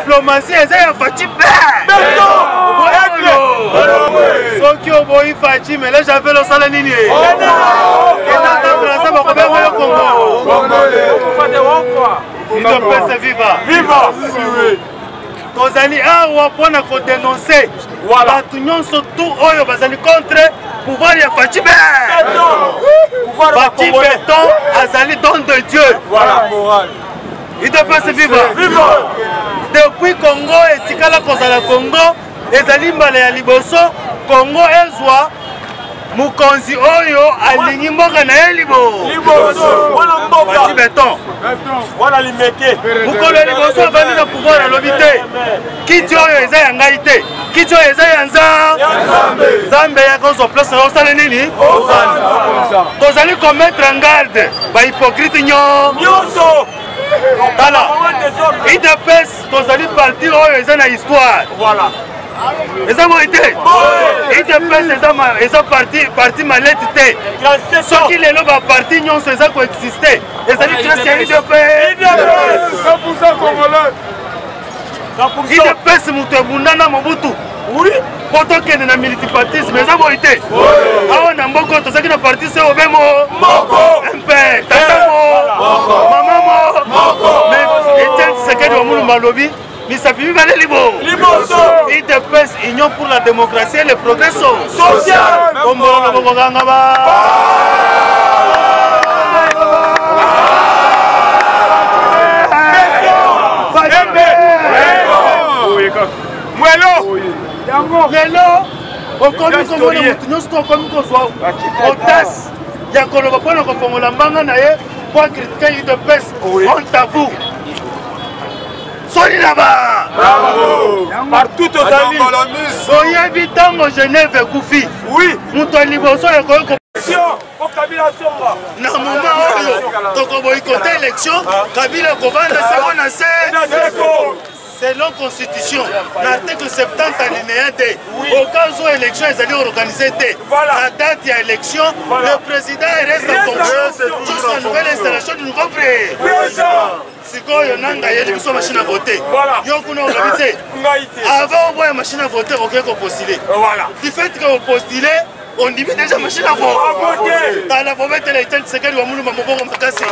Diplomatie eza ya Fatshi soki oboyi Fatshi mele javel osala nini? Kenda Brazza bakobenga yo Congo. Udps viva. Viva. Tozali awa mpo na kodenonse bato nyonso tu oyo bazali contre pouvoir ya Fatshi Fatshi Beton azali don de Dieu. Udps viva. Viva. Depuis Congo etikala kozala Congo ezali mbala ya liboso Congo ezwa mokonzi oyo alingi mboka na ye liboso. Fatshi Beton. Wana limete. Mokolo ya liboso avandi na pouvoir alobi te kiti oyo eza ya ngai te, kiti oyo eza ya Nzambe. Nzambe yaka ozwa place na yo osala nini? Tozali komettre en garde bahypocrite nyonso. Tala, UDPS tozali parti oyo eza na histoire. Voilà. Eza boye te. UDPS eza parti malete te. Soki lelo baparti nyonso eza koexiste, ezali trace ya UDPS. 100% congolais. UDPS moto ebunda na Mobutu. Oui. Po tokende na multipartisme eza boye te. Awa na mboka tozalaki na parti COB mo moko, MP tata mo mama mo moko. Mais Etienne Tshisekedi wa Mulumba alobi misapi mibale libo liboso. UDPS, Union pour la démocratie et le progrès social. Kombololo bokokanga ba Mwelo. Lelo okomi komona motu nyonso to okomi kozwa audace ya koloba mpona kofongola mbanga na ye mpo akritike UDPS. Honte à vous. Soni na ba partout tozali. Oyebi ntango Genève ekufi, oui, moto ya liboso ekoki na na moment oyo tokoboyikote élection, Kabila kovanda seko na se. Selon constitution na article 70 alinéa 2, au cas où élection ezali organisée te la date ya élection, le président reste en fonction jusqu'à nouvelle installation du nouveau président. Sikoyo nanga ayeli biso machine à voter, yo kuna olobi te. Avant oboya machine à voter, okoki kopostule. Du fait que opostule, ondimi déjà machine à voter. Tala, bobetela Etienne Tshisekedi wa Mulumba moboko makasi.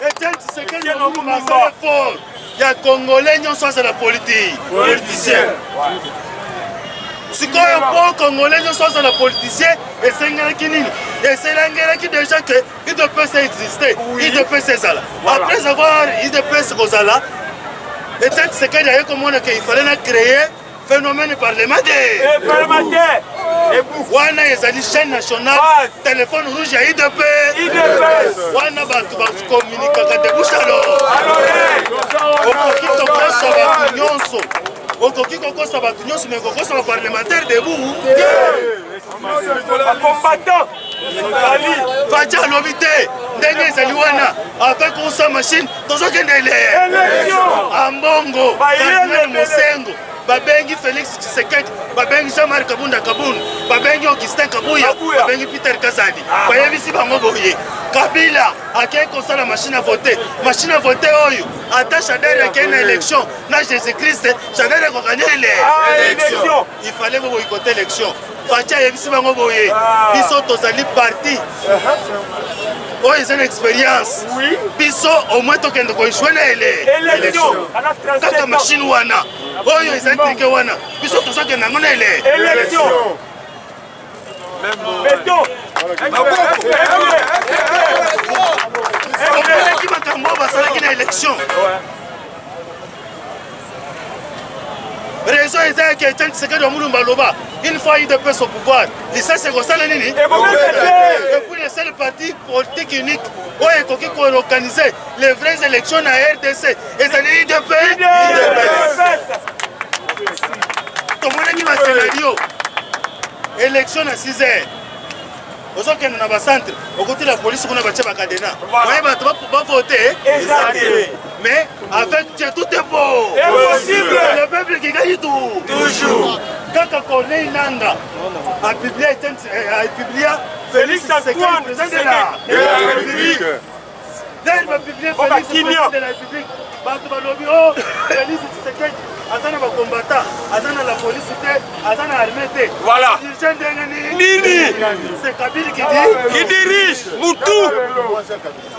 Etienne Tshisekedi wa Mulumba asala effort ya congolais nyonso azala politique politicien. Sikoyo mpo congolais nyonso azala politicien, esengelaki nini? Esengelaki déjà que UDPS existe, UDPS ezala. Après avoir UDPS kozala, Etienne Tshisekedi aye komona ke il fallait na créer phénomène parlementaire. Parlementaire. Wana ezali chaîne nationale, téléphone rouge ya UDPS. Wana bato bakomunikaka de bouche à l'oreille. Okoki kokosa bato nyonso, okoki kokosa bato nyonso, mais kokosa baparlementaire debout. Combattant. Fatshi alobi te ndenge ezali wana avec usa machine tozokende ele Ambongo, Cardinal Mosengo, babengi Félix Tshisekedi, babengi Jean-Marc Kabunda Kabund, babengi Augustin Kabuya, babengi Peter Kazadi, bayebisi bango boye: Kabila akei kosala machine à voter. Machine à voter oyo, ata Shadary akei na élection na Jésus Christ, Shadary akokanya ele élection. Il fallait boboyikote élection. Fatshi ayebisi bango boye: biso tozali parti oyo eza na expérience, biso au moins tokende koéchouer na ele élection kaka machine wana oyo ezali truqué wana, biso tozokende yango na ele élection. Beton. Omonaki makambo oyo basalaki na élection. Raison eza yake Etienne Tshisekedi wa Mulumba aloba une fois UDPS au pouvoir, lisasi ekosala nini? Et puis le seul parti politique unique oyo ekoki koorganiser les vraies élections na RDC ezali UDPS. Tomonaki bascénario élection na 6 heures, ozokende na bacentre, okotela polise kuna, batie bacadenas, oye bato bavote. Mais avec Dieu tout est beau, possible. Le peuple qui gagne tout toujours. Kaka Corneille Nanga apublia, apublia Félix Antoine président de la République. Dès bapublie Félix président de la République, bato balobi o oh, Félix Tshisekedi aza na bacombattant, aza na la police te, aza na armée te. Voilà. Dirige ndenge nini? Nini? C'est Kabila qui dit. Qui dirige mutu.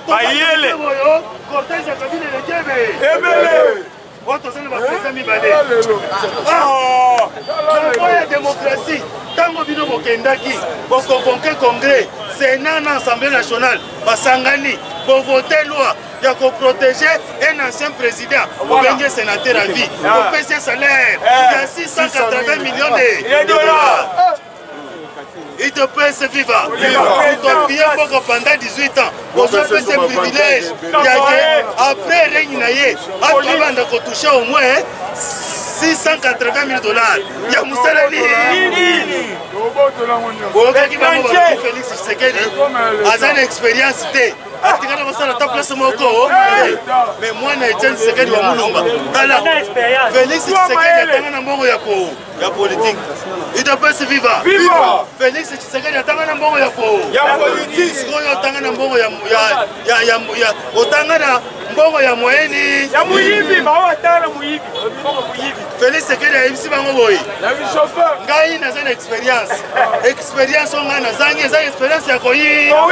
Bayele. Oyo cortège ya Kabila eleki ebele. Ebele. Oyo toza na bapresa mibale. Na ya démocratie, ntango bino bokendaki bokonvoke congrès, sénat na assemblée nationale basangani, bovote loi ya koprotege un ancien président, obengi sénateur à vie, opesi salaire ya 680 millions de dollars. Udps viva! Topille mboka pendant 18 ans, bozopesa privilège ya ke après règne na ye atobanda kotouche au moins 680 000 dollars ya mosala nini? Boyokaki bango balobi Félix Tshisekedi aza na expérience te, atikala kosala ata place moko. Mais mwana Etienne Tshisekedi wa Mulumba, tala Félix Tshisekedi atanga na mbongo ya po ya politique. Udps viva! Viva! Félix Tshisekedi atanga na mbongo ya po ya politique. Sikoyo otanga na mbongo ya ya ya ya otanga na mbongo ya moyeni ya moyibi, baoyo atanga na moyibi, mbongo moyibi. Félix Tshisekedi ayebisi bango boye: ngai naza na expérience, expérience oyo ngai nazangi eza expérience ya koyiba,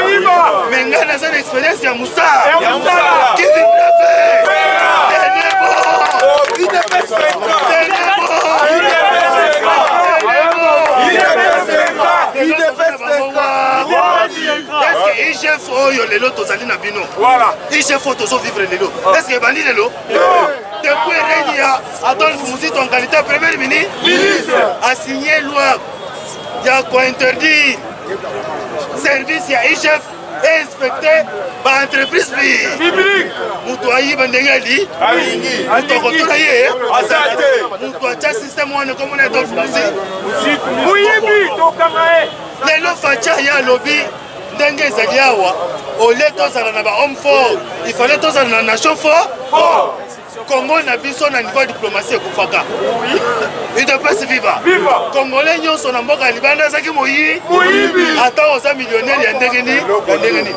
mais ngai naza na expérience ya mosala. Qui vivra verra. Tenez bon, tenez bon. Est-ce IGF oyo lelo tozali na bino, IGF oyo tozovivre lelo, est-ce ebandi lelo? Depuis règne ya Adolphe Muzito en qualité ya premier ministre, asigné loi ya kointerdire service ya IGF inspecte baentreprise publique. Moto ayiba ndenge ali, moto akotuna ye, moto atya système wana ekomona Adolphe Muzito moyibi, tokanga ye. Lelo Fatshi ye alobi ndenge ezali awa, olie tozala na bahomme fort, il fallait tozala na nation fort. Congo na biso na niveau ya diplomatie ekufaka. Udps viva! Congolais nyonso na mboka ya libanda azalaki moyibi, ata oza millionnaire ya ndenge nini, ya ndenge nini.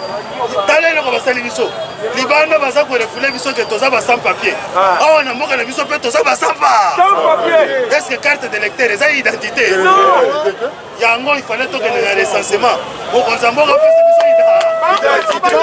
Tala eloko basali biso libanda, baza korefule biso ke toza ba sans papier. Awa na mboka na biso mpe toza ba sans pa. Est ce que carte d'électeur eza identité? Yango il fallait tokende na recensement. Mokonzi ya mboka apesa biso identité.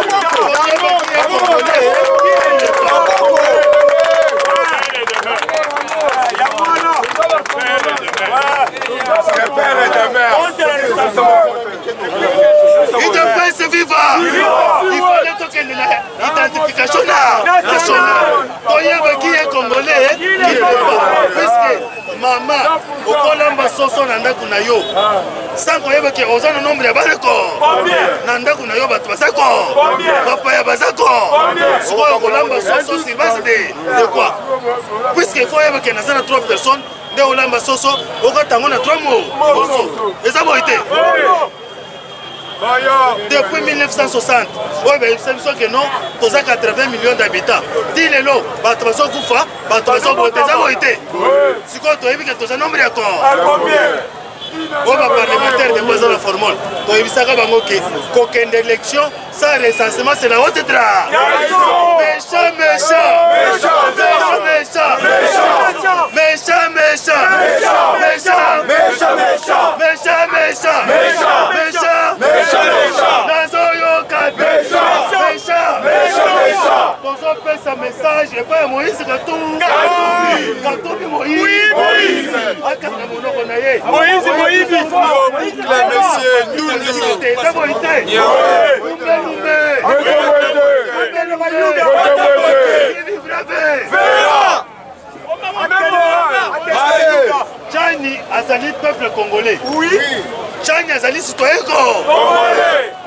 Udps viva! Il fallait tokende na identification na nationale, toyebaki ye congolais, puisque mama okolamba soso na ndako na yo sans koyeba ke oza na nombre ya baleko na ndako na yo, bato baza ko bapaya baza ko. Sikoyo okolamba soso sur base de quoi? Puisque faut oyeba ke naza na 3 personnes, nde olamba soso okatango na 3 morceau. Eza boye te? Depuis 1960 oyo bayebisa biso ke non, toza 80 millions d'habitants, ti lelo bato bazokufa, bato bazobota. Eza boye te? Sikoyo toyebi ke toza nombre ya corps oyo baparlementaire de eza na formole. Toyebisaka bango ke kokende élection sans recensement, c'est la haute tra. Méchant, méchant, méchant, méchant, méchant, méchant, méchant, méchant, méchant, méchant, méchant, nazoyoka méchant. Tozopesa message epai ya Moïse Katumbi. Katumbi Moïse akanga monoko na ye. Moïse moyibi. Eza boye te? Lumbe lumbe, lumbe lumbe. Tshiani azali peuple congolais. Tshiani azali citoyen ko.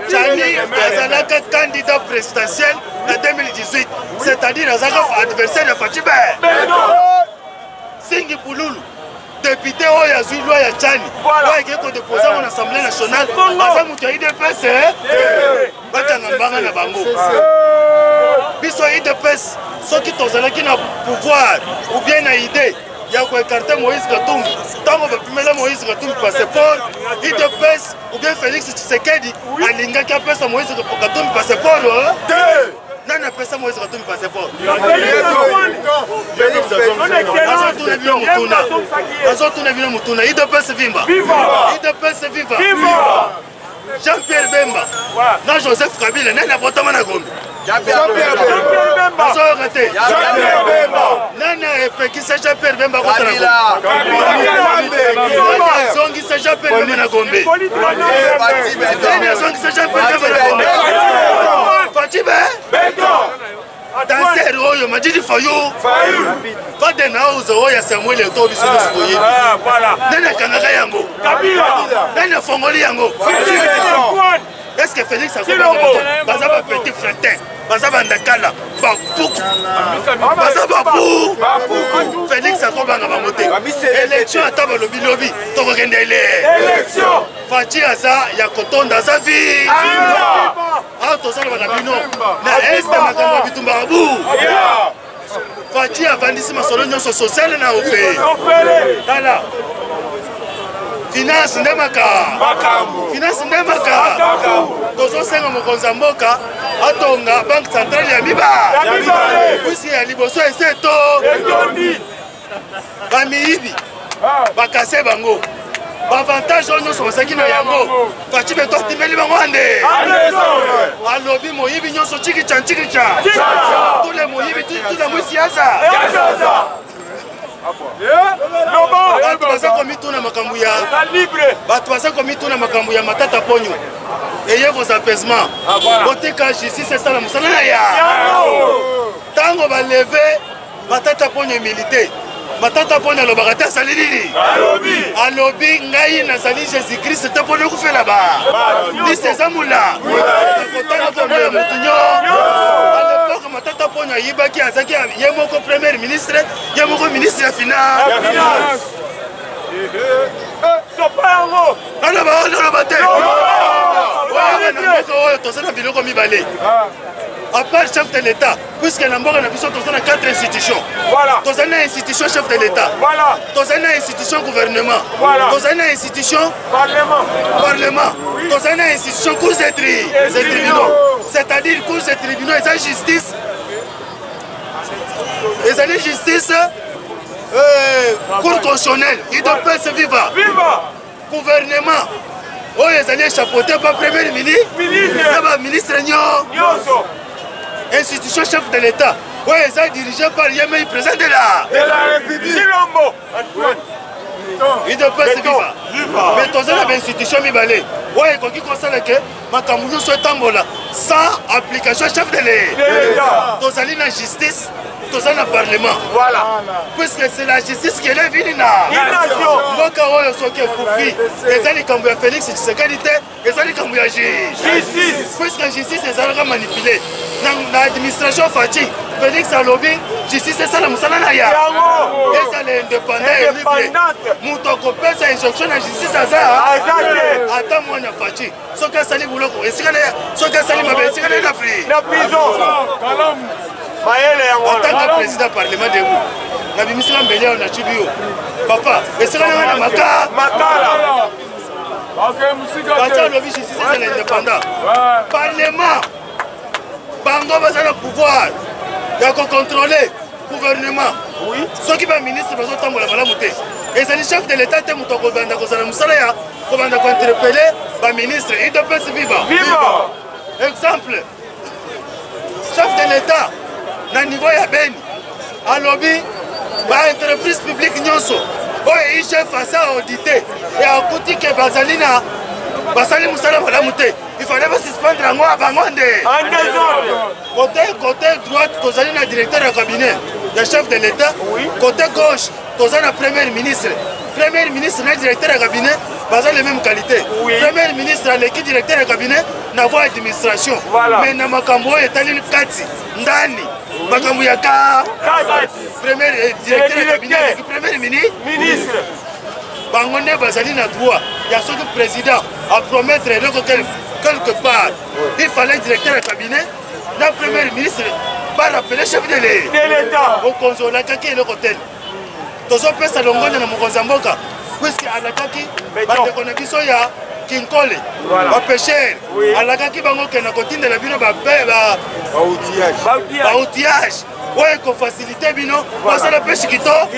Tshiani azalaka candidat présidentiel na 2018, c'est-à-dire azalaka adversaire ya Fatshi Be. Singi Pululu, député oyo azwi loi ya Tshiani, oyo ekei kodepose yango na Assemblée nationale, aza moto ya UDPS. Bakanga mbanga na bango. Biso UDPS, soki tozalaki na pouvoir ou bien na idée ya koécarter Moïse Katumbi, ntango bapimela Moïse Katumbi passeport, UDPS ou bien Félix Tshisekedi alingaki apesa Moïse Katumbi passeport? Nani apesa? apesa Moïse Katumbi passeport? Nazotuna bino motuna, nazotuna bino motuna. UDPS vimba, UDPS viva. Jean-Pierre Bemba na Joseph Kabila, nani abotama na Gombe? Nazoyoka te. Nani epekisa Jean-Pierre Bemba akota na Gombe? Nani azongisa Jean-Pierre Bemba na Gombe? Nani azongisa Jean-Pierre Bemba na Gombe? Fatshi be danser oyo Madidi Fayu Faden House oyo ya Samuel Eto'o, biso nyonso toyebi. Nani akangaka yango? Nani afongoli yango? Est ce que Félix baza ba petit fretin, baza bandakala bapuku, baza bapu? Félix akobanga bango te. Élection, ata balobi lobi tokokende ele. Fatshi aza ya kotonda, aza vi. Awa tozaloba na bino na este, makambo ya bitumbaka bu. Fatshi avandisi masolo nyonso sociale na ofe. Tala, finance nde maka, finance nde maka. Tozosenga mokonzi ya mboka atonga banque centrale ya miba, puisque ya liboso ese eto bamiyibi bakase bango baavantage oyo nyonso bazalaki na yango. Fatshi Béton atimeli bango ande, alobi moyibi nyonso chikicha nchikicha, tous les moyibi, tous les mwisiasa. Bato baza komituna makambo ya bato, baza komituna makambo ya Matata Ponyo. Ayez vos apaisements, botika justice esala mosala na ya. Ntango baleve Matata Ponyo humilité, Matata Ponyo alobaka te. Asali nini? Alobi: "Ngai nazali Jésus Christ te mpona okufela ba liste eza mula kotanga kombo ya motu nyo." À l'époque, Matata Ponyo ayibaki, azalaki ye moko premier ministre, ye moko ministre ya finance. Sopa yango. Aloba, aloba te. Oyo na mboka oyo toza na biloko mibale à part chef de l'État, puisque na mboka na biso toza na quatre institutions. Tozali na institution chef de l'État, tozali na institution gouvernement, tozali na institution parlement, tozali na institution cour et tribunaux. C'est-à-dire cour et tribunaux eza justice, ezali justice, cour constitutionnelle. UDPS viva. Gouvernement oyo ezali échapeauté par premier ministre na baministre nyonso. Institution chef de l'État oyo eza dirigé par ye mei président de la République. UDPS viva. Mais toza na bainstitution mibale oyo ekoki kosala ke makambo nyonso etambola sans application chef de l'État. Tozali na justice, toza na parlement. Puisque c'est la justice qui élève une nation. Mboka oyo soki ekufi, eza likambo ya Félix Tshisekedi te, eza likambo ya justice, puisque justice ezalaka manipulé na administration Fatshi. Félix alobi justice esala mosala na ya, ezala indépendant et libre. Moto akopesa injonction na justice aza ata mwana Fatshi. Soki asali boloko esika na, soki asali mabe esika na ye na prison. Mayele yango. Atanga président parlement debout, nabimisaka mbeli ayo na tibi yo papa, esika nanga na maka makala. Fatshi alobi justice ezala indépendant. Parlement, bango baza na pouvoir ya kocontrôle gouvernement. Soki baministre bazotambola malamu te, ezali chef de l'État te moto akobanda kozala mosala ya kobanda kointerpeller baministre. UDPS viva. Exemple, chef de l'État na niveau ya Beni alobi baentreprise publique nyonso oyo IGF asa audité e akuti ke bazali na basali mosala malamu te, il fallait basuspendre yango bango nde. Côté droite, tozali na directeur ya cabinet ya chef de l'État. Côté gauche, toza na premier ministre. Premier ministre na directeur ya cabinet baza les mêmes qualité. Premier ministre aleki directeur ya cabinet na voie administration. Mais na makambo oyo etali kati ndani, makambo ya ka premier directeur ya cabinet aleki premier ministre. Bango nde bazali na droit ya soki président apromettre eloko quelque part, il fallait directeur ya cabinet na premier ministre barappeler chef de l'État: mokonzi olakaki eloko tele. Tozopesa longonya na mokonzi ya mboka puisque alakaki bandeko na biso ya Kinkole, bapêcheurs, alakaki bango kenda kotindela bino baoutillage oyo ekofacilite bino bosala pêche kitoko,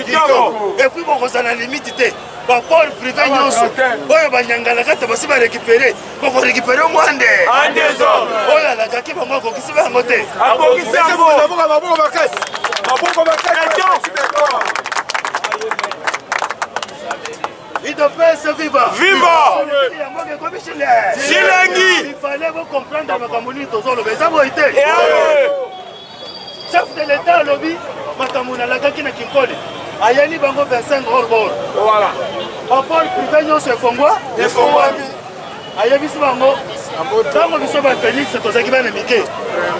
et puis bokozala na limite te. Baport privé nyonso oyo banyangalaka te basi barécupéré, bokorécupéré mwande. Oyo alakaki bango, akokisi bango te. Maboko makasi, maboko makasi. UDPS viva! Viva! Yango ekomi Silengi. Il fallait bocomprendre makambo nini tozoloba, eza boye te. Chef de l'État alobi makambo nalakaki na Kinkole, ayeli bango 25 hors-bord. Baport privé nyonso efongwa, efongwami. Ayebisi bango, ntango biso bafélix tozalaki bana mike,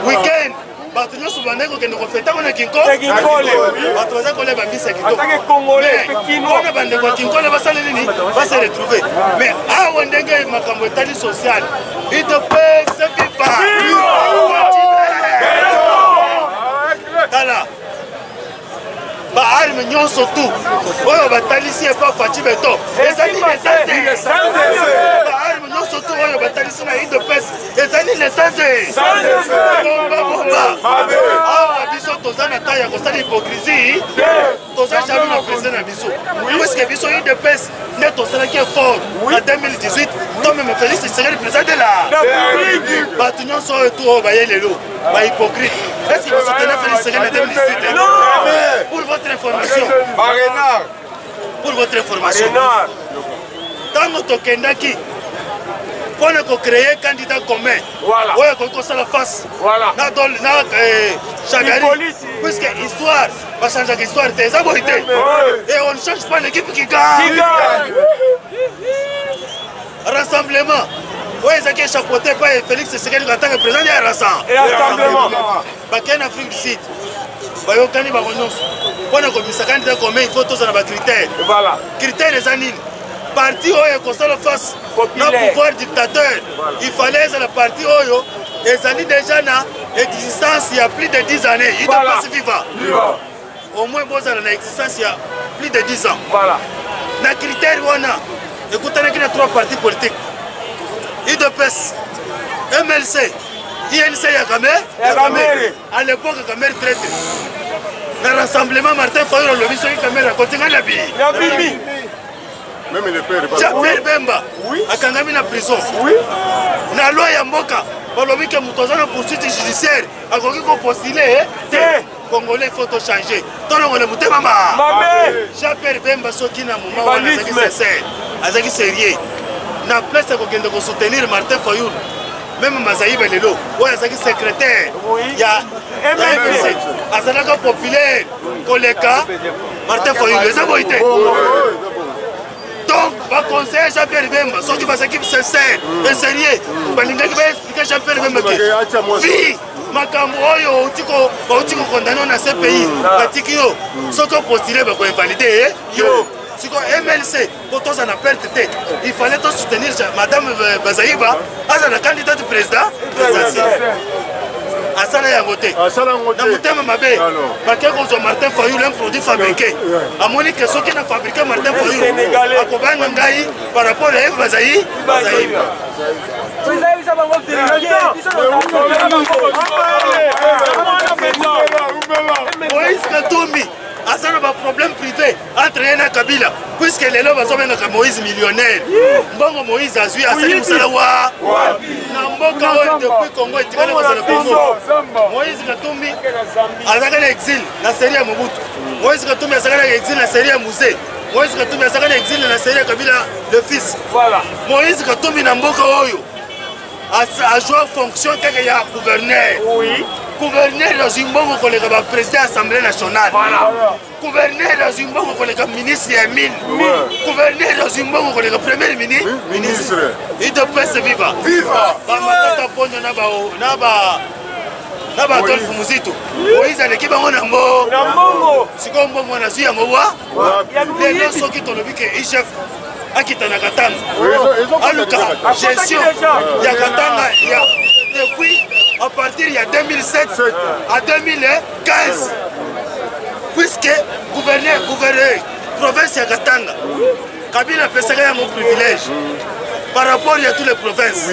weekend bato nyonso bandaki kokende kofetango na Kinkole, bato baza kolia bambisi ya kitoko mpona bandeko ya Kinkole basali nini, base retrouve. Mais awa ndenge makambo etali social, UDPS viva! Tala baarmes nyonso tu oyo batalisi epa Fatshi Béton, ezali l'essence. Baarmes nyonso tu oyo batalisi na UDPS ezali l'essence. Bomba bomba, awa biso toza na temps ya kosala hypocrisie, toza jaloux na président na biso, puisque biso UDPS nde tosalaki effort na 2018 tomema Félix Tshisekedi président de la. Bato nyonso oyo tu oyo baye lelo bahypocrite, est ce que basoutenir Félix Tshisekedi na 2018? Pour votre information, pour votre information, ntango tokendaki mpona kocréer candidat commun oyo akoki kosala face na Shadary, puisque histoire bachangeaka histoire te, eza boye te, et on ne change pas l'équipe qui gagne. Rassemblement oyo ezalaki échapeauté epai Félix Tshisekedi en tant que président ya rassemblement, bakei na Afrique du Sud, bayokani bango nyonso mpona kobimisa candidat commun. Il faut tozala bacritère. Critère eza nini? Parti oyo ekosala face na pouvoir dictateur, il fallait ezala parti oyo ezali déjà na existence ya plus de 10 années. UDPS viva! Au moins bozala na existence ya plus de 10 ans. Na critère wana ekutanaki na trois partis politiques: UDPS, MLC, UNC ya Kamerhe. À l'époque Kamerhe traître. Na rassemblement, Martin Fayulu alobi soki Kamerhe akotinga na bi. Jean-Pierre Bemba akangami na prison. Na loi ya mboka balobi ke moto aza na poursuite judiciaire akoki kopostuler te. Congolais, faut tochanger, tolongola motema ma. Jean-Pierre Bemba, soki na moment wana azalaki sincère, azalaki sérieux, na place ya kokende kosoutenir Martin Fayulu, même Mazayiba lelo oyo azalaki secrétaire ya MLC azalaka populaire koleka Martin Fayulu, eza boye te. Donc baconseiller Jean Pierre Bemba, soki bazalaki sincère et sérieux, balingaki baexpliquer Jean Pierre Bemba ke vi makambo oyo bauti kocondamner na CPI, batiki yo, soki opostule bakoinvalider yo. Siko MLC, po toza na perte te, il fallait tosoutenir madame Bazayiba aza na candidate président présidentiel. Asala yango te na motema mabe. Bake kozwa Martin Fayulu, un produit fabriqué. Amoni ke soki na fabriqué Martin Fayulu, akobanga ngai par rapport ya Eve Bazayi Bazayiba. Toyebisa bango vérité, biso. Moïse Katumbi aza na baproblème privé entre ye na Kabila, puisque lelo bazobengaka Moïse millionnaire. Mbongo Moïse azwi, asali mosala wa na mboka oyo? Depuis Congo etikali kozala Congo, Moïse Katumbi azalaka na exil na série ya Mobutu, Moïse Katumbi azalaka na exil na série ya Mzee, Moïse Katumbi azalaka na exil na série ya Kabila le fils. Moïse Katumbi na mboka oyo azwa fonction kaka ya gouverneur. Gouverneur azwi mbongo koleka baprésident ya Assemblée nationale. Gouverneur azwi mbongo koleka ministre ya mine. Gouverneur azwi mbongo koleka premier ministre. UDPS viva! Bamatata Ponyo na ba Adolphe Muzito, Moïse aleki bango na mbongo. Sikoyo mbongo wana azwi yango wa lelo? Soki tolobi ke IGF akita na Katanga, aluka gestion ya Katanga ya depuis à partir ya 2007 à 2015, puisque gouverneur province ya Katanga, Kabila apesaka yango privilège. par rapport ya tous les provinces.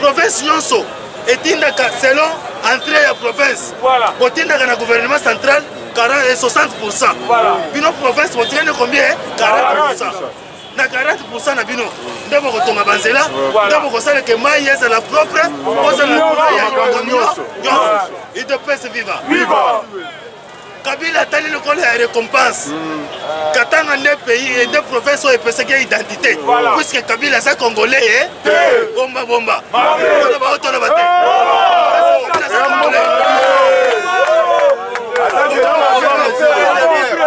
Province nyonso etindaka selon entrée ya province. Voilà. Botindaka na gouvernement central 40 et 60. Voilà. Bino province botikani combien? 40. Na 40% na bino nde bokotonga banzela, nde bokosala ke mai ezala propre, ozala courant ya makambo nyonso. UDPS viva. Viva. Kabila atali lokola ya récompense. Katanga nde pays nde province oyo epesaki ye identité. Voilà. Puisque Kabila aza congolais eh? Bomba bomba. Mpona baotoloba te. Kabila aza congolais.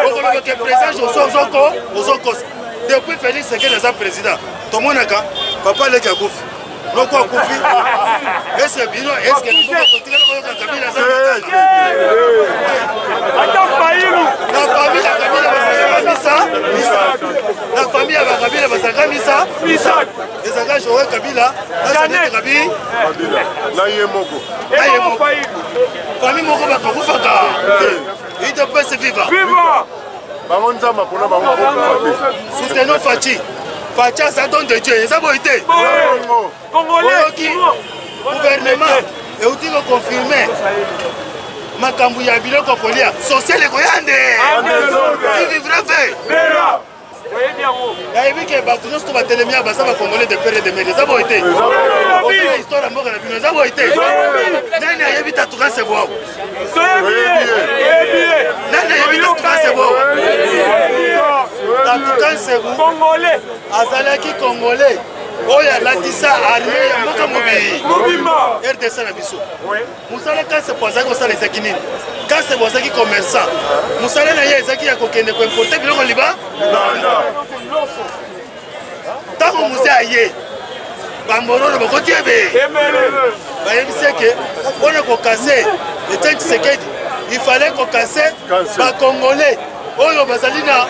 Okoloba ke président Josué ozoko ozokosa. Depuis Félix Tshisekedi aza président, tomonaka papa leki akufi. Noko akufi. Est-ce que bino est-ce que bino kotikala koyoka Kabila aza Katanga? Ata Fayulu. Na famille ya Kabila bazalaka misa na famille ya Kabila bazalaka misa Misato. Ezalaka Joël Kabila na Jeannette Kabila. Kabila na ye moko. Na ye Ebongo moko. Fayulu. Famille moko bakakufaka. UDPS viva. Viva. Bango nzamba mpona bango kokufa te. Soutenons Fatshi. Fatshi aza don de Dieu. Eza boye te. Bongo. Congolais. Oyoki gouvernement euti koconfirme makambo ya biloko kolia social ekoya nde. Qui vivra fait. Vera. Oyebi yango. Nayebi ke bato nyonso to batelemi awa baza bacongolais de père et de mère. Eza boye te. Ozala histoire ya mboka na bino eza boye te. Nani ayebi tatuka sebwao? Toyebi ye. Toyebi ye. Nani ayebi tatuka sebwao? Tatuka Sebu Congolais. azalaki congolais oyo alatisa armée ya mboka Mobimba. RDC na biso. Mosala Kasebo azalaki kosala ezalaki nini? Kasebo azalaki commerçant. Mosala na ye ezalaki ya kokende koimporte biloko liba. Ntango muse aye bambororo bakoti ebe Emele. bayebisi eke mpona kokase Etienne Tshisekedi il fallait kokase bacongolais oyo bazali na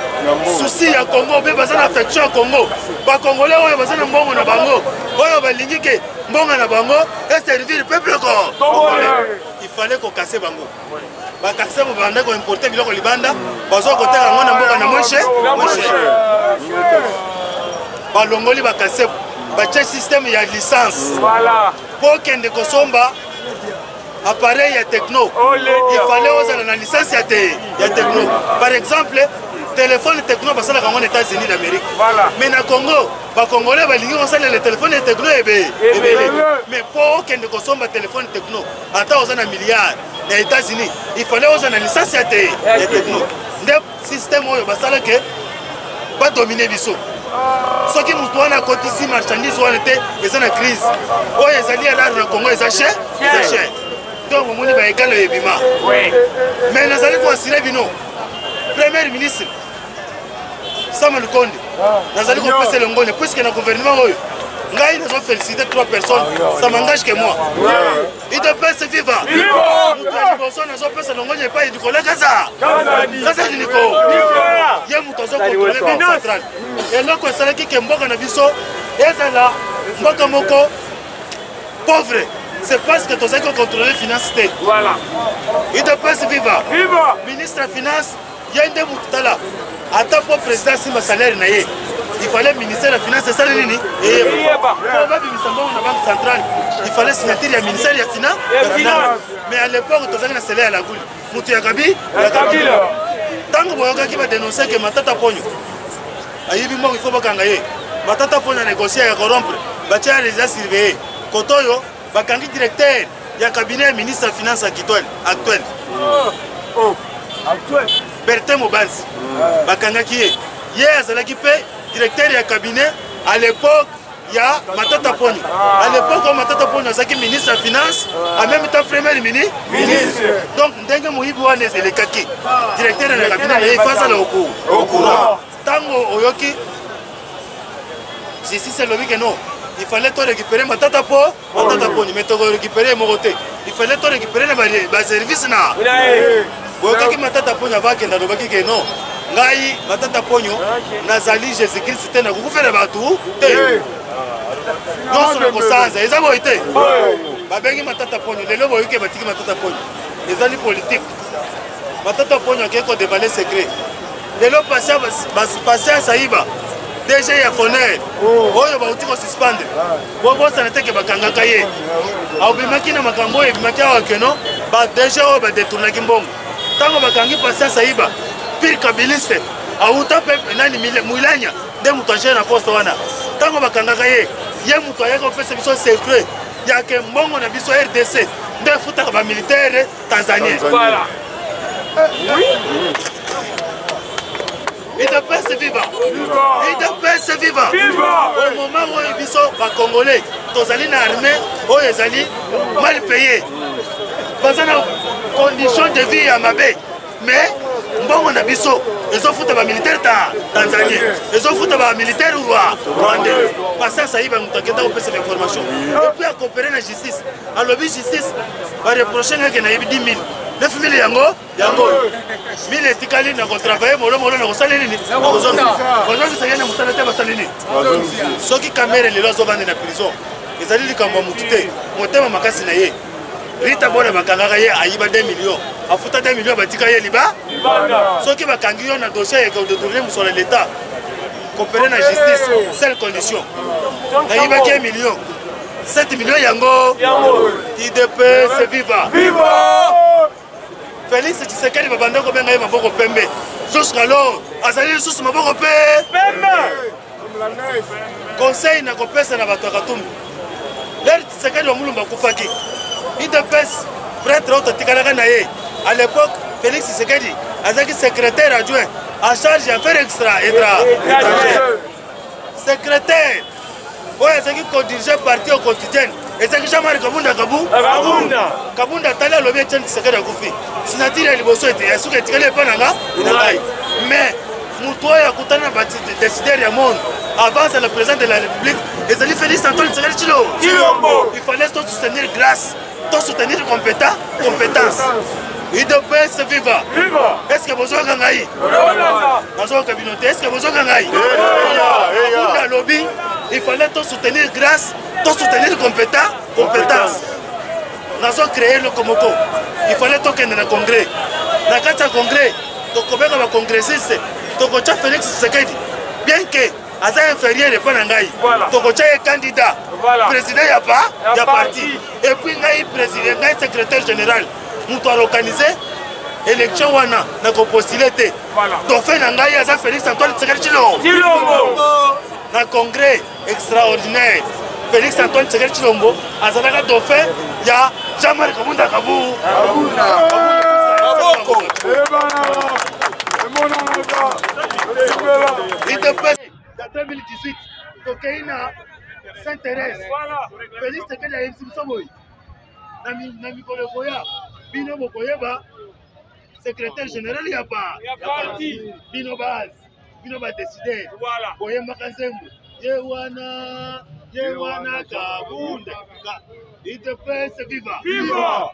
souci ya Congo mpe baza na affection ya Congo, bacongolais oyo baza na mbongo na bango oyo balingi ke mbongo na bango eservir peuple congolais. Il fallait kokase bango. Bakase bo banda koimporte biloko libanda, bazwa koteka yango na mboka na moshe moshe. Balongoli bakase, batie système ya licence. Voilà. Po okende kosomba appareil ya techno, il fallait ozala na licence ya te ya techno. Par exemple téléphone techno basalaka yango na États-Unis d'Amérique. Voilà. Mais na Congo bacongolais balingi kosalela téléphone ya techno ebele. Mais po okende kosomba téléphone techno ata oza na milliard na États-Unis, il fallait ozala na licence ya te ya techno. Nde système oyo basalake badomine biso. Soki motu wana akotisi marchandise wana te, eza na crise. Oyo ezali ya rare na Congo eza cher, eza cher. Donc omoni baekalo ebima. Mais nazali koasire bino premier ministre Sama Lukonde, nazali kopesa elongone puisque na gouvernement oyo ngai nazo féliciter 3 personnes, ça m'engage que moi. UDPS viva. Moto ya liboso nazopesa longonya epai Nicolas Kaza Kazadi Niko, ye moto azokontrole banque centrale. Eloko esalaki ke mboka na biso ezala mboka moko pauvre, c'est parce que tozalaki kocontrole finance te. Voilà. UDPS viva. Viva. Ministre ya finance ye nde motu tala ata mpo président asimba salaire na ye, il fallait ministère ya finance esali nini? Eyeba. Po babimisa mbongo na banque centrale, il fallait signature ya ministère ya Ya finance. Mais à l'époque tozalaki na sele ya Laguli, motu ya kabi Ya Kabila. Ntango boyokaki badénonce ke Matata Ponyo ayibi mbongo, il faut bakanga ye. Matata Ponyo anégocie ya corrompre, batia ya résidence surveillée. Koto oyo bakangi directeur ya cabinet ya ministre ya finance actuel actuel Bertin Mobanzi, bakangaki ye. Ye azalaki mpe directeur ya cabinet à l'époque ya Matata Ponyo. À l'époque oyo Matata Ponyo azalaki ministre ya finance, en même temps premier ministre. Donc ndenge moyibi wana elekaki, directeur ya cabinet na ye ifo azala au courant. Ntango oyoki justice elobi ke non, il fallait to récupérer Matata po Matata Ponyo, mais toko récupérer moko te, il fallait to récupérer na baservice na boyokaki Matata Ponyo avakende alobaki ke non, ngai Matata Ponyo nazali Jésus Christ te, nakokufela bato te nyonso nakosanza. Eza boye te? Babengi Matata Ponyo lelo, boyoki batiki Matata Ponyo, ezali politique. Matata Ponyo akei kodévoiler secret. Lelo Patience Ayiba DG ya Foner oyo bauti kosuspendre, bobosana te ke bakangaka ye, abimaki na makambo oyo ebimaki awa keno ba DG oyo badetournaki mbongo. Ntango bakangi Patience Ayiba, pire kabiliste, awuta mpe nani Mwilanya nde moto agere na poste wana. Ntango bakangaka ye, ye moto ayaki kopesa biso secret ya ke mbongo na biso RDC nde efutaka bamilitaire tanzanien. Voilà. UDPS viva! UDPS viva! Viva! Au moment oyo biso bacongolais tozali na armée oyo ezali mal payé, baza na condition de vie ya mabe, mais mbongo na biso ezofuta bamilitaire ta tanzanien, ezofuta bamilitaire rwandais. Patience Ayiba moto akenda kopesa bainformation et puis acoopéré na justice. Alobi justice bareproche ngeke nayebi 10 000, 9 000 yango yango 1000 etikali na kotravaille molomolo na kosala nini, kozongisa ye na mosala te. Basali nini? Soki Kamerhe lelo azovanda na prison, ezali likambo ya motu te, motema makasi na ye. Rita Bona bakangaka ye, ayiba 2 millions, afuta 2 millions, batika ye liba. Soki bakangi yo na dossier ya kodétourner mosolo ya l'État, coopérer na justice, seule condition: nayibaki 1 million, 7 millions yango. UDPS viva! Félix Tshisekedi babanda kobenga ye maboko pembe, jusqu'alors azali lisusu maboko pe pembe. Conseil na kopesa na bato ya Katumbi: lere Tshisekedi wa Mulumba akufaki, UDPS prêtre oyo totikalaka na ye à l'époque, Félix Tshisekedi azalaki secrétaire adjoint en charge ya affaire extra étranger. Secrétaire oyo azalaki kodirige parti au quotidienne ezalaki Jean-Marc Kabunda Kabu. Kabunda. Kabunda atali, alobi: Etienne Tshisekedi akufi, signature ya liboso ete ya suka etikali epa na nga na ngai. Mais moto oyo akutani na badécideur ya monde avance le président de la République ezali Félix Antoine Tshisekedi Tshilo. Tshilombo. Il fallait to soutenir grâce, to soutenir compétence. UDPS viva! Viva! Est ce que bozoyoka ngai? Nazoyoka bino te. Est ce que bozoyoka ngai? Kabunda alobi il fallait to soutenir grâce, to soutenir compétence. Nazo créer eloko moko: il fallait tokende na congrès. Na kati ya congrès, tokobenga bacongressiste, tokotya Félix Tshisekedi, bien que aza inférieur epa na ngai, tokotya ye candidat président ya pa ya parti, et puis ngai président, ngai secrétaire général, moto aorganize élection wana, nakopostule te. Dauphin na ngai aza Félix Antoine Tshisekedi Tshilombo. Na congrès extraordinaire, Félix Antoine Tshisekedi Tshilombo azalaka dauphin ya Jean-Marc Kabunda Kabu. Maboko. UDPS ya 2018, tokei na Saint Thérèse. Félix Tshisekedi ayebisi biso boye: na mikolo ekoya, bino bokoyeba secrétaire général ya pa ya parti. Bino base, bino badécideur, boyembaka nzembo ye wana, ye wana Kabunda. UDPS viva! Viva!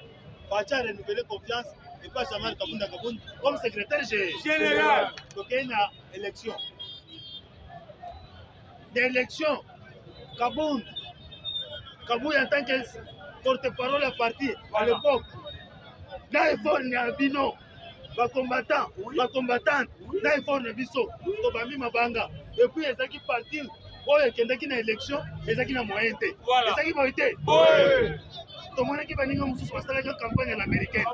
Fatshi a renouvelé confiance epa Jean-Marc Kabunda Kabunda comme secrétaire général. Tokei na élection. D'élection, Kabund Kabuya en tant que porte-parole ya parti à l'époque, na effort na bino bacombattant, bacombattante, na effort na biso, tobambi mabanga. Et puis ezalaki parti oyo ekendaki na élection ezalaki na moyen te. Ezalaki boye te. Tomonaki baninga mosusu basalaki campagne ya l'américaine,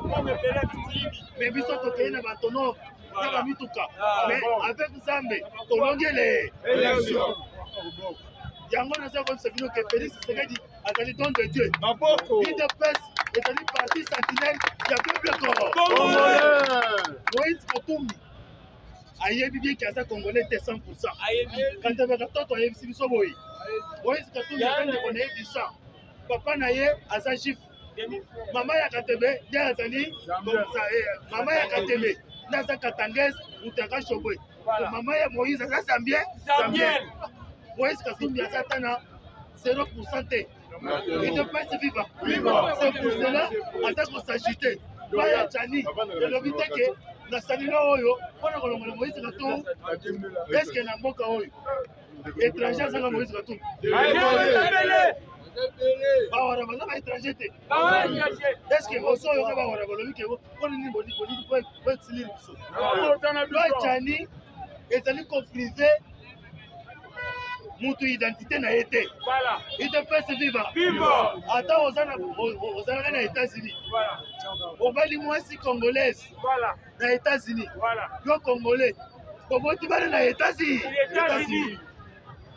mais biso tokei na batonov na bamituka, mais avec Nzambe tolongi ele élection. Yango naza koyebisa bino ke Félix Tshisekedi azali don de Dieu. UDPS ezali parti sentinelle ya peuple congolais. Moïse Katumbi ayebi bien ke aza congolais te 100. Katebaka toto ayebisi biso boye: Moïse Katumbi aza ndeko na ye du sang, papa na ye aza juif, mama ya Katebe nde azali, mama ya Katebe nde aza katangaise, moto ya Kashobwe. Mama ya Moïse aza zambien. Zambien. Moïse Katumbi aza ata na 0 te. UDPS viva! C'est pour cela aza kos'agiter. Baya Tshiani elobi te ke nasalilo oyo mpona kolongola Moïse Katumbi. Est-ce na mboka oyo étranger azanga Moïse Katumbi? Bawara baza baétranger te. Est-ce oso oyoka bawara balobi ke mpona nini boexilire biso? Loi Tshiani ezali koprive. Mutu identité na ye te. Udps viva. Ata ozalaka na États-Unis, obali mwasi congolaise na États-Unis, yo congolais oboti bana na États-Unis,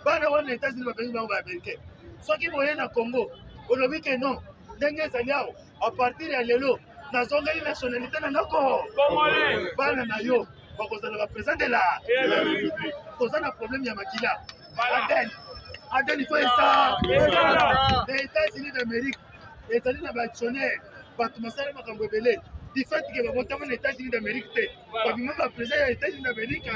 bana wana na États-Unis babengi bango baaméricain. Soki boye na Congo olobi ke non, ndenge ezali awa, à partir ya lelo nazongeli nationalité na ndako, bana na yo bakozala baprésident de la République. Toza na problème ya makila, ADN. ADN il faut esa na États-Unis d'Amérique ezali na baactionnaire, bato basala makambo ebele du fait ke babotama na États-Unis d'Amérique te, babima baprésident ya États-Unis d'Amérique.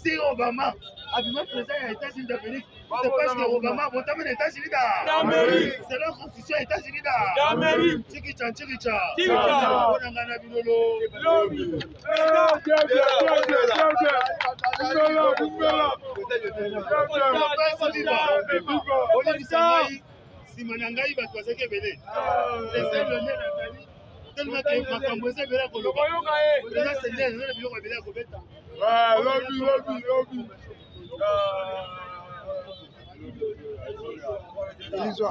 Si Obama abima président ya États-Unis d'Amérique, c'est parce que Obama abotama na États-Unis d'Amérique selon constitution ya États-Unis d'Amérique. Chikicha chikicha mpona ngai na bilolo. Bien, bien, bien, bien, bien, bien. Olibisa ngai, nsima na ngai bato bazalaki ebele. Président Lionel azali tellement ke makambo eza ebele ya koloba. Président Seigneur eza na biloko ebele ya kobeta. Lobi, lobi, lobi. Elizwa.